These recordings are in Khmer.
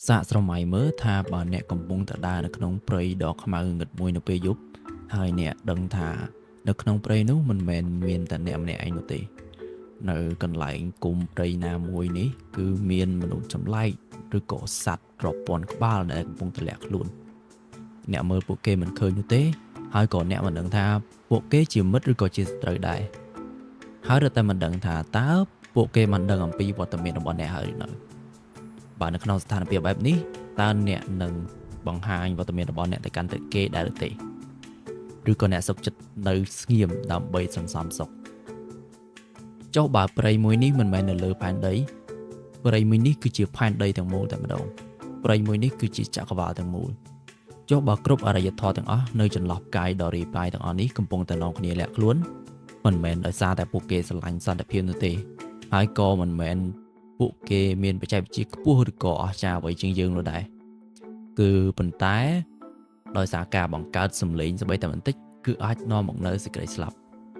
សាកស្រមៃមើលថាបើអ្នកកំពុងតែដើរនៅក្នុងព្រៃដ៏ខ្មៅងងឹតមួយនៅពេលយប់ហើយអ្នកដឹងថានៅក្នុងព្រៃនោះមិនមែនមានតែអ្នកម្នាក់ឯងនោះទេនៅកន្លែងគុំព្រៃណាមួយនេះគឺមានមនុស្សចម្លែកឬក៏សត្វរាប់ពាន់ក្បាលដែលកំពុងតែលាក់ខ្លួនអ្នកមើលពួកគេមិនឃើញនោះទេហើយក៏អ្នកមិនដឹងថាពួកគេជាមិត្តឬក៏ជាសត្រូវដែរហើយរត់តែមិនដឹងថាតើពួកគេមិនដឹងអំពីវត្តមានរបស់អ្នកហើយឬនៅ បាទនៅក្នុងស្ថានភាពបែបនេះតើអ្នកនឹងបង្ហាញវត្តមានរបស់អ្នកទៅកាន់ទៅគេដែរឬទេឬក៏អ្នកសុខចិត្តនៅស្ងៀមដើម្បីសន្សំសុខចុះបើព្រៃមួយនេះមិនមែននៅលើផែនដីព្រៃមួយនេះគឺជាផែនដីទាំងមូលតែម្ដងព្រៃមួយនេះគឺជាចក្រវាលទាំងមូលចុះបើគ្រប់អរិយធម៌ទាំងអស់នៅចន្លោះផ្កាយដ៏រាយប៉ាយទាំងអស់នេះកំពុងតែនាំគ្នាលាក់ខ្លួនមិនមែនដោយសារតែពួកគេស្រឡាញ់សន្តិភាពនោះទេហើយក៏មិនមែនពួកគេមានបច្ចេកវិទ្យាខ្ពស់ឬក៏អស្ចារ្យអ្វីជាងយើងនោះដែរគឺប៉ុន្តែដោយសារការបង្កើតសម្លេងសូម្បីតែបន្តិចគឺអាចនាំមកនូវសេចក្តីស្លាប់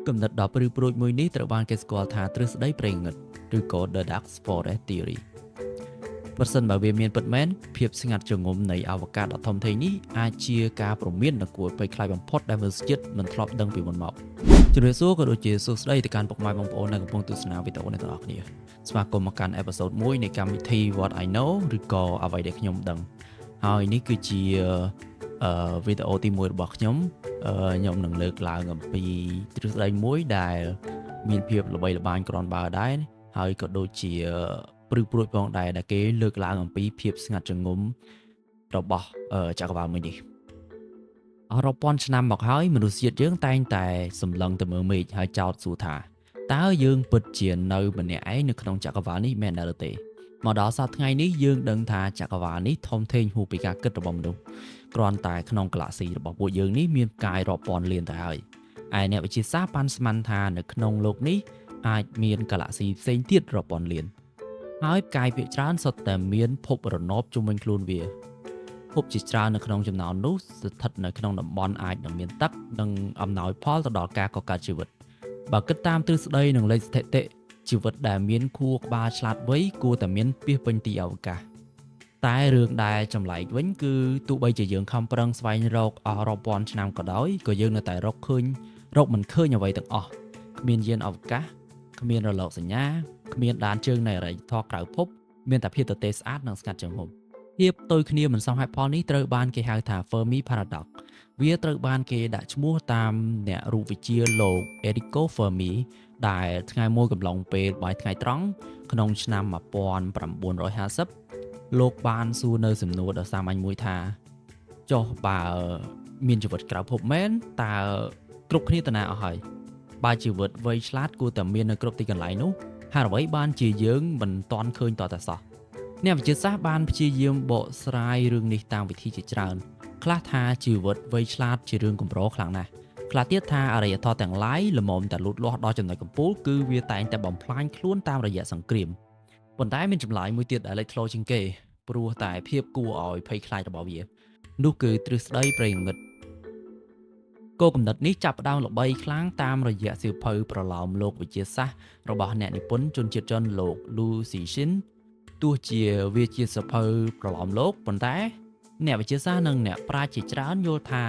គំនិតដ៏ព្រឺព្រួចមួយនេះត្រូវបានគេស្គាល់ថាទ្រឹស្ដីព្រៃងងឹតឬក៏ The Dark Forest Theory ប្រសិនបើវាមានពិតមែនភាពស្ងាត់ជ្រងំនៃអវកាសដ៏ធំធេងនេះអាចជាការព្រមានដ៏គួរឲ្យភ័យខ្លាចបំផុតដែលមនុស្សជាតិមិនធ្លាប់ដឹងពីមុនមកជំរាបសួរក៏ដូចជាសួស្តីទៅកាន់ពុកម៉ែបងប្អូនដែលកំពុងទស្សនាវីដេអូនេះទាំងអស់គ្នាស្វាគមន៍មកកាន់ episode 1នៃកម្មវិធី What I Know ឬក៏អ្វីដែលខ្ញុំដឹងហើយនេះគឺជាវីដេអូទី1របស់ខ្ញុំខ្ញុំនឹងលើកឡើងអំពីទ្រឹស្ដីមួយដែលមានភាពល្បីល្បាញគ្រាន់បើដែរហើយក៏ដូចជាព្រឺព្រួចផងដែរដែលគេលើកឡើងអំពីភាពស្ងាត់ជ្រងំរបស់ចក្រវាលមួយនេះអស់រាប់ពាន់ឆ្នាំមកហើយមនុស្សជាតិយើងតែងតែសម្លឹងទៅមើលមេឃហើយចោទសួរថាតើយើងពិតជានៅម្នាក់ឯងនៅក្នុងចក្រវាលនេះមែនដែរឬទេមកដល់សប្តាហ៍ថ្ងៃនេះយើងដឹងថាចក្រវាលនេះធំធេងហួសពីការគិតរបស់មនុស្សគ្រាន់តែក្នុងហ្គាឡាក់ស៊ីរបស់ពួកយើងនេះមានផ្កាយរាប់ពាន់លានទៅហើយឯអ្នកវិទ្យាសាស្ត្រប៉ាន់ស្មានថានៅក្នុងលោកនេះអាចមានហ្គាឡាក់ស៊ីផ្សេងទៀតរាប់ពាន់លានហើយផ្កាយភាគច្រើនសុទ្ធតែមានភពរណបជុំវិញខ្លួនវាភពជាច្រើននៅក្នុងចំណោមនោះស្ថិតនៅក្នុងតំបន់អាចនឹងមានទឹកនិងអំណោយផលទៅដល់ការកកើតជីវិតបើគិតតាមទ្រឹស្ដីនិងលេខស្ថិតិជីវិតដែលមានខួរក្បាលឆ្លាតវៃគួរតែមានពាសពេញទីអវកាសតែរឿងដែលចម្លែកវិញគឺទោះបីជាយើងខំប្រឹងស្វែងរកអស់រាប់ពាន់ឆ្នាំក៏ដោយក៏យើងនៅតែរកឃើញរកមិនឃើញអ្វីទាំងអស់គ្មានយានអវកាសគ្មានរលកសញ្ញាគ្មានដានជើងនៃអរិយធម៌ក្រៅភពមានតែភាពទទេស្អាតនិងស្ងាត់ជ្រងំភាពផ្ទុយគ្នាមិនសមហេតុផលនេះត្រូវបានគេហៅថា Fermi Paradox វាត្រូវបានគេដាក់ឈ្មោះតាមអ្នករូបវិទ្យាលោក Enrico Fermi ដែលថ្ងៃមួយកំឡុងពេលបាយថ្ងៃត្រង់ក្នុងឆ្នាំ1950លោកបានសួរនៅសំណួរដ៏សាមញ្ញមួយថាចុះបើមានជីវិតក្រៅភពមែនតើគ្រប់គ្នាទៅណាអស់ហើយបើជីវិតវៃឆ្លាតគួរតែមាននៅគ្រប់ទីកន្លែងនោះហេតុអ្វីបានជាយើងមិនទាន់ឃើញតតែសោះអ្នកវិទ្យាសាស្ត្របានព្យាយាមបកស្រាយរឿងនេះតាមវិធីជាច្រើនខ្លះថាជីវិតវៃឆ្លាតជារឿងកម្រខ្លាំងណាស់ខ្លះទៀតថាអរិយធម៌ទាំងឡាយល្មមតែលូតលាស់ដល់ចំណុចកំពូលគឺវាតែងតែបំផ្លាញខ្លួនតាមរយៈសង្គ្រាមប៉ុន្តែមានចម្លើយមួយទៀតដែលលេចធ្លោជាងគេព្រោះតែភាពគួរឲ្យភ័យខ្លាចរបស់វានោះគឺទ្រឹស្ដីព្រៃងងឹតគោលគំនិតនេះចាប់ផ្ដើមល្បីខ្លាំងតាមរយៈសៀវភៅប្រលោមលោកវិទ្យាសាស្ត្ររបស់អ្នកនិពន្ធជនជាតិចិនលោក លូស៊ីស៊ីនទោះជាវាជាសៀវភៅប្រលោមលោកប៉ុន្តែអ្នកវិទ្យាសាស្ត្រនិងអ្នកប្រាជ្ញជាច្រើនយល់ថា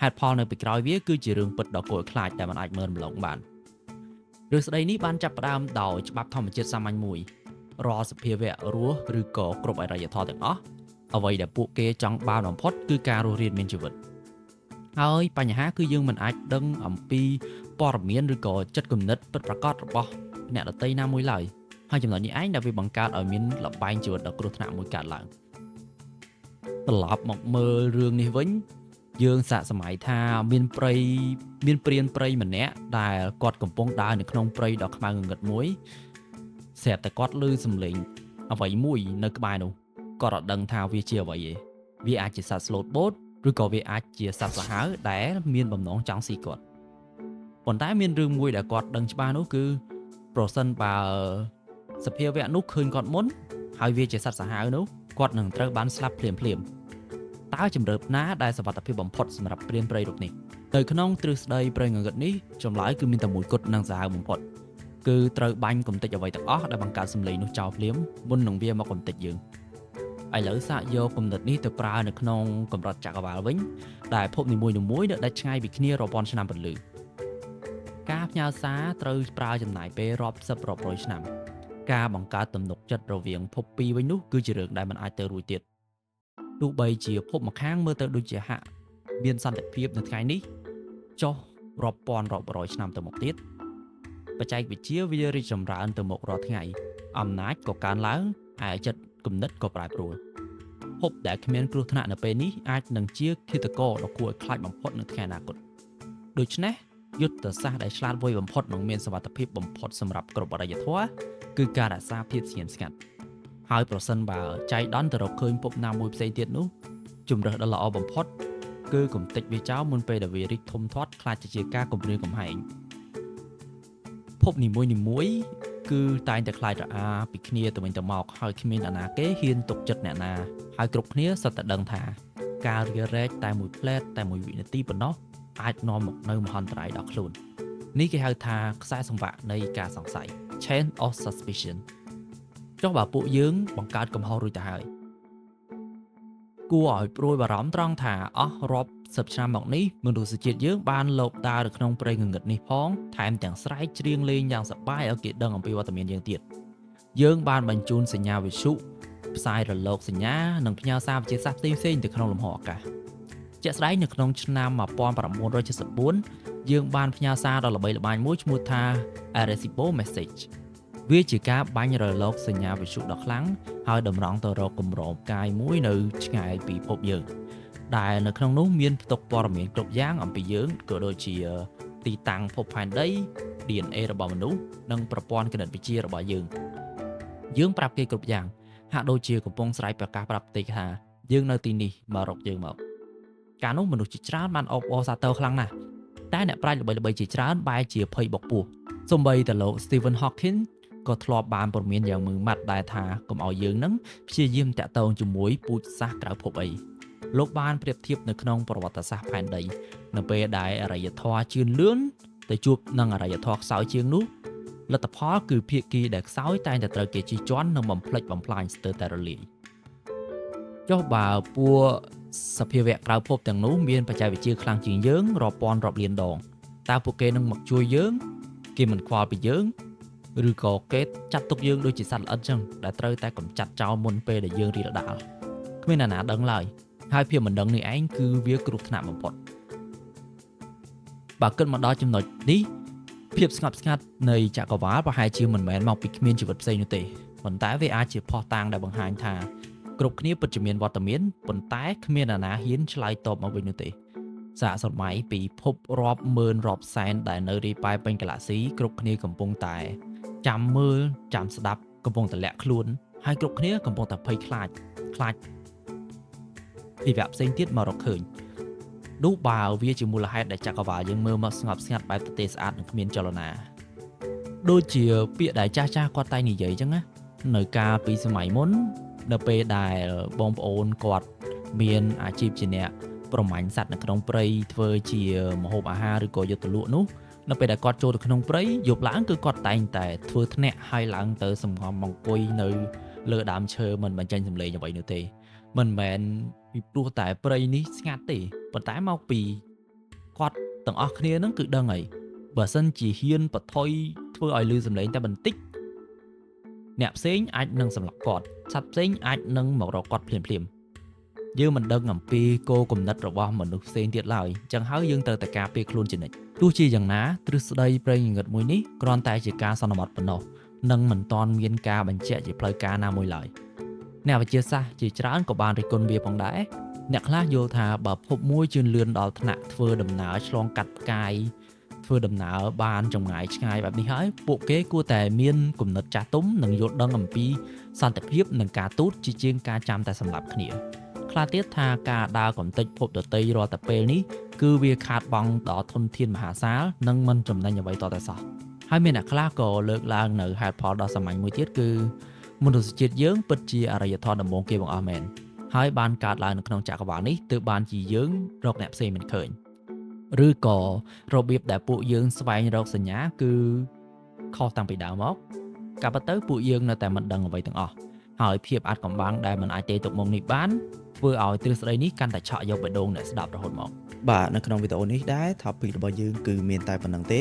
ហេតុផលនៅពីក្រោយវាគឺជារឿងពិតដ៏គួរឲ្យខ្លាចដែលមិនអាចមើលរំលងបានរឿងស្ដីនេះបានចាប់ផ្ដើមដោយច្បាប់ធម្មជាតិសាមញ្ញមួយរាល់សភាវៈរស់ឬក៏គ្រប់អរិយធម៌ទាំងអស់អ្វីដែលពួកគេចង់បានបំផុតគឺការរស់រានមានជីវិតហើយបញ្ហាគឺយើងមិនអាចដឹងអំពីព័ត៌មានឬក៏ចិត្តគំនិតពិតប្រាកដរបស់អ្នកដទៃណាមួយឡើយហើយចំណុចនេះឯងដែលវាបង្កើតឲ្យមានល្បែងជីវិតដ៏គ្រោះថ្នាក់មួយកើតឡើងត្រឡប់មកមើលរឿងនេះវិញយើងសាកសម័យថាមានព្រៃមានព្រានព្រៃម្នាក់ដែលគាត់កំពុងដើរនៅក្នុងព្រៃដ៏ខ្មៅងងឹតមួយស្រាប់តែគាត់ឮសំឡេងអ្វីមួយនៅក្បែរនោះគាត់អត់ដឹងថាវាជាអ្វីទេវាអាចជាសត្វស្លូតបូតឬក៏វាអាចជាសត្វសាហាវដែលមានបំណងចង់ស៊ីគាត់ប៉ុន្តែមានរឿងមួយដែលគាត់ដឹងច្បាស់នោះគឺប្រសិនបើសភាវៈនោះឃើញគាត់មុនហើយវាជាសត្វសាហាវនោះគាត់នឹងត្រូវបានស្លាប់ភ្លាមភ្លាមតើជំរឿណាដែលសុវត្ថិភាពបំផុតសម្រាប់ព្រានព្រៃរូបនេះនៅក្នុងទ្រឹស្ដីព្រៃងងឹតនេះចម្លើយគឺមានតែមួយគត់និងសាហាវបំផុតគឺត្រូវបាញ់កំទេចអ្វីទាំងអស់ដែលបង្កើតសម្លេងនោះចោលភ្លាមមុននឹងវាមកកំទេចយើង ឥឡូវសាកយកគំនិតនេះទៅប្រើនៅក្នុងកម្រិតចក្រវាលវិញដែលភពនីមួយៗនៅដាច់ឆ្ងាយពីគ្នារាប់ពាន់ឆ្នាំពន្លឺការផ្ញើសារត្រូវប្រើចំណាយពេលរាប់សិបរាប់រយឆ្នាំការបង្កើតទំនុកចិត្តរវាងភពពីរវិញនោះគឺជារឿងដែលមិនអាចទៅរួចទៀតទោះបីជាភពម្ខាងមើលទៅដូចជាហាក់មានសន្តិភាពនៅថ្ងៃនេះចុះរាប់ពាន់រាប់រយឆ្នាំទៅមុខទៀតបច្ចេកវិទ្យាវារីកចម្រើនទៅមុខរាល់ថ្ងៃអំណាចក៏កើនឡើងឯចិត្តគំនិតក៏ប្រែប្រួលភពដែលគ្មានគ្រោះថ្នាក់នៅពេលនេះអាចនឹងជាឃាតករដ៏គួរឲ្យខ្លាចបំផុតនៅថ្ងៃអនាគតដូច្នេះយុទ្ធសាស្ត្រដែលឆ្លាតវៃបំផុតនិងមានសុវត្ថិភាពបំផុតសម្រាប់គ្រប់អរិយធម៌គឺការរក្សាភាពស្ងៀមស្ងាត់ហើយប្រសិនបើចៃដន្យទៅរកឃើញភពណាមួយផ្សេងទៀតនោះជម្រើសដ៏ល្អបំផុតគឺកំទេចវាចោលមុនពេលដែលវារីកធំធាត់ខ្លាចជាការគំរាមកំហែងភពនីមួយៗគឺតែងតែខ្លាចរអាពីគ្នាទៅវិញទៅមកហើយគ្មានអ្នកណាគេហ៊ានទុកចិត្តអ្នកណាហើយគ្រប់គ្នាសុទ្ធតែដឹងថាការរារែកតែមួយផ្លែតតែមួយវិនាទីប៉ុណ្ណោះអាចនាំមកនូវមហន្តរាយដល់ខ្លួននេះគេហៅថាខ្សែសង្វាក់នៃការសង្ស័យ Chain of Suspicion ចុះបើពួកយើងបង្កើតកំហុសរួចទៅហើយគួរឲ្យព្រួយបារម្ភត្រង់ថាអស់រាប់សិបឆ្នាំមកនេះមនុស្សជាតិយើងបានលបដើរនៅក្នុងព្រៃងងឹតនេះផងថែមទាំងស្រែកច្រៀងលេងយ៉ាងសប្បាយឲ្យគេដឹងអំពីវត្តមានយើងទៀតយើងបានបញ្ជូនសញ្ញាវិទ្យុផ្សាយរលកសញ្ញានិងផ្ញើសារវិទ្យាសាស្ត្រផ្សេងៗទៅក្នុងលំហអាកាសជាក់ស្ដែងនៅក្នុងឆ្នាំ1974យើងបានផ្ញើសារដ៏ល្បីល្បាញមួយឈ្មោះថា Arecibo Message វាជាការបាញ់រលកសញ្ញាវិទ្យុដ៏ខ្លាំងហើយតម្រង់ទៅរកគម្របកាយមួយនៅឆ្ងាយពីភពយើងដែលនៅក្នុងនោះមានផ្ទុកព័ត៌មានគ្រប់យ៉ាងអំពីយើងក៏ដូចជាទីតាំងភពផែនដី DNA របស់មនុស្សនិងប្រព័ន្ធគណិតវិទ្យារបស់យើងយើងប្រាប់គេគ្រប់យ៉ាងហាក់ដូចជាកំពុងស្រែកប្រកាសប្រាប់គេថាយើងនៅទីនេះមករកយើងមកកាលនោះមនុស្សជាច្រើនបានអបអរសាទរខ្លាំងណាស់តែអ្នកប្រាជ្ញល្បីៗជាច្រើនបែរជាភ័យបុកពោះសូម្បីតែលោក Stephen Hawking ក៏ធ្លាប់បានព្រមានយ៉ាងម៉ឺងម៉ាត់ដែរថាកុំឲ្យយើងនឹងព្យាយាមតាក់ទងជាមួយពូជសាសន៍ក្រៅភពអីលោកបានប្រៀបធៀបនៅក្នុងប្រវត្តិសាស្ត្រផែនដីនៅពេលដែលអរិយធម៌ជឿនលឿនទៅជួបនឹងអរិយធម៌ខ្សោយជាងនោះលទ្ធផលគឺភាគីដែលខ្សោយតែងតែត្រូវគេជិះជាន់និងបំផ្លិចបំផ្លាញស្ទើរតែរលាយចុះបើពួកសភាវៈក្រៅភពទាំងនោះមានបច្ចេកវិទ្យាខ្លាំងជាងយើងរាប់ពាន់រាប់លានដងតើពួកគេនឹងមកជួយយើងគេមិនខ្វល់ពីយើងឬក៏គេចាត់ទុកយើងដូចជាសត្វល្អិតចឹងដែលត្រូវតែកម្ចាត់ចោលមុនពេលដែលយើងរីករាលដាលគ្មានអ្នកណាដឹងឡើយហើយភាពមិនដឹងនេះឯងគឺវាគ្រោះថ្នាក់បំផុតបើគិតមកដល់ចំណុចនេះភាពស្ងប់ស្ងាត់នៃចក្រវាលប្រហែលជាមិនមែនមកពីគ្មានជីវិតផ្សេងនោះទេប៉ុន្តែវាអាចជាភស្តុតាងដែលបង្ហាញថាគ្រប់គ្នាពិតជាមានវត្តមានប៉ុន្តែគ្មានអ្នកណាហ៊ានឆ្លើយតបមកវិញនោះទេសាកសម័យពីភពរាប់ម៉ឺនរាប់សែនដែលនៅរាយប៉ាយពេញហ្គាឡាក់ស៊ីគ្រប់គ្នាកំពុងតែចាំមើលចាំស្ដាប់កំពុងតែលាក់ខ្លួនហើយគ្រប់គ្នាកំពុងតែភ័យខ្លាចភាវៈផ្សេងទៀតមករកឃើញនោះបើវាជាមូលហេតុដែលចក្រវាលយើងមើលមកស្ងប់ស្ងាត់បែបទទេស្អាតនិងគ្មានចលនាដូចជាពាក្យដែលចាស់ៗគាត់តែនិយាយចឹងណានៅកាលពីសម័យមុននៅពេលដែលបងប្អូនគាត់មានអាជីពជាអ្នកប្រមាញ់សត្វនៅក្នុងព្រៃធ្វើជាម្ហូបអាហារឬក៏យកទៅលក់នោះនៅពេលដែលគាត់ចូលទៅក្នុងព្រៃយប់ឡើងគឺគាត់តែងតែធ្វើធ្នាក់ហើយឡើងទៅសំងំអង្គុយនៅលើដើមឈើមិនបញ្ចេញសំឡេងអ្វីនោះទេមិនមែនពីព្រោះតែព្រៃនេះស្ងាត់ទេប៉ុន្តែមកពីគាត់ទាំងអស់គ្នានឹងគឺដឹងហើយបើសិនជាហ៊ានបថុយធ្វើឲ្យលឺសំឡេងតែបន្តិចអ្នកផ្សេងអាចនឹងសម្លាប់គាត់សត្វផ្សេងអាចនឹងមករកគាត់ភ្លាមៗយើងមិនដឹងអំពីគោលគំនិតរបស់មនុស្សផ្សេងទៀតឡើយចឹងហើយយើងត្រូវតែការពារខ្លួនជានិច្ចទោះជាយ៉ាងណាទ្រឹស្ដីព្រៃងងឹតមួយនេះគ្រាន់តែជាការសន្មត់ប៉ុណ្ណោះនិងមិនទាន់មានការបញ្ជាក់ជាផ្លូវការណាមួយឡើយអ្នកវិទ្យាសាស្ត្រជាច្រើនក៏បានរិះគន់វាផងដែរអ្នកខ្លះយល់ថាបើភពមួយជឿនលឿនដល់ថ្នាក់ធ្វើដំណើរឆ្លងកាត់ផ្កាយធ្វើដំណើរបានចម្ងាយឆ្ងាយបែបនេះហើយពួកគេគួរតែមានគំនិតចាស់ទុំនិងយល់ដឹងអំពីសន្តិភាពនិងការទូតជាជាងការចាំតែសម្លាប់គ្នាខ្លះទៀតថាការដើរកំទេចភពដទៃរាល់តែពេលនេះគឺវាខាតបង់ដល់ធនធានមហាសាលនិងមិនចំណេញអ្វីតតែសោះហើយមានអ្នកខ្លះក៏លើកឡើងនៅហេតុផលដ៏សាមញ្ញមួយទៀតគឺមនុស្សជាតិយើងពិតជាអរិយធម៌ដំបូងគេបង្អស់មែនហើយបានកើតឡើងនៅក្នុងចក្រវាលនេះទើបបានជាយើងរកអ្នកផ្សេងមិនឃើញឬក៏របៀបដែលពួកយើងស្វែងរកសញ្ញាគឺខុសតាំងពីដើមមកកាលទៅពួកយើងនៅតែមិនដឹងអ្វីទាំងអស់ហ ហើយភាពអាថ៌កំបាំងដែលមិនអាចទេទុកមុខនេះបានធ្វើឲ្យទ្រឹស្ដីនេះកាន់តែឆក់យកបេះដូងអ្នកស្ដាប់រហូតមក បាទនៅក្នុងវីដេអូនេះដែរ topic របស់យើងគឺមានតែប៉ុណ្្នឹងទេ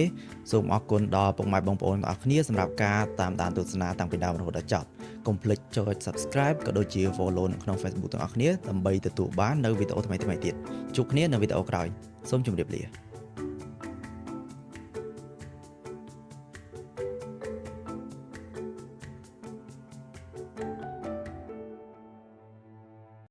សូមអរគុណដល់ពុកម៉ែបងប្អូនទាំងអស់គ្នាសម្រាប់ការតាមដានទស្សនាតាំងពីដើមរហូតដល់ចប់កុំភ្លេចចុច subscribe ក៏ដូចជា follow នៅក្នុង Facebook ទាំងអស់គ្នាដើម្បីទទួលបាននូវវីដេអូថ្មីៗទៀតជួបគ្នានៅវីដេអូក្រោយសូមជម្រាបលា។